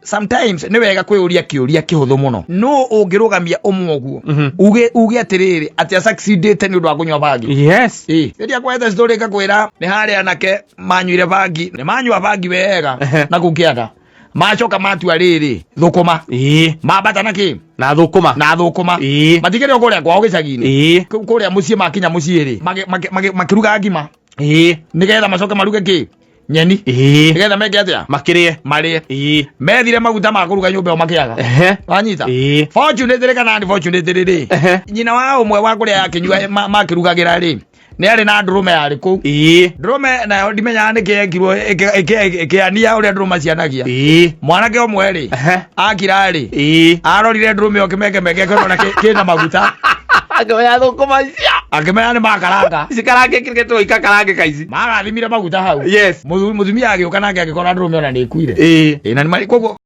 Sometimes nĩ wega kwĩyũria kĩũria kĩhũthũ mũno. Nũ ũngĩrũgamia ũmwe ũguo uge uge atĩrĩrĩ atĩ asucceedĩte nĩ ũndũ wa kũnyua bangi? Ĩ, rĩrĩa kwete story ngakwĩra nĩ harĩ anake manyuire bangi, nĩ manyua bangi wega na kũu kĩanda, macoka matua rĩrĩ thũkũma, mambata na kĩ na thũkũma. Na thũkũma. Matikĩrĩ o kũrĩa kwao gĩcagi-inĩ. Kũrĩa mũciĩ, makinya mũciĩ rĩ, makĩruga ngima nĩgetha macoke maruge kĩ nyeni, nĩgetha meke atĩa? Makĩrĩe. Marĩe. Methire maguta ma kũruga nyũmba ĩyo makĩaga. Wanyita? Fortunately kana unfortunately rĩ, nyina wa ũmwe wa kũrĩa yakĩnyua makĩrugagĩra rĩ, nĩ arĩ na ndũrũme yarĩ kũu. Ndũrũme nayo ndimenyaga nĩkĩ yekirwo ĩkĩania ũrĩa ndũrũme cianagia. Mwanake ũmwe rĩ, akira rĩ, arorire ndũrũme ĩyo kĩmekemeke kĩrona kĩna maguta. Akĩoya thũkũma icio. Akĩmenya nĩ makaranga. Cikarangĩkĩrĩtwo ikakarangĩka ici. Magathimire maguta hau. Mũtumia agĩũka nake agĩkora ndũrũme ona nĩ ĩkuire. Ĩ, na nĩ koguo.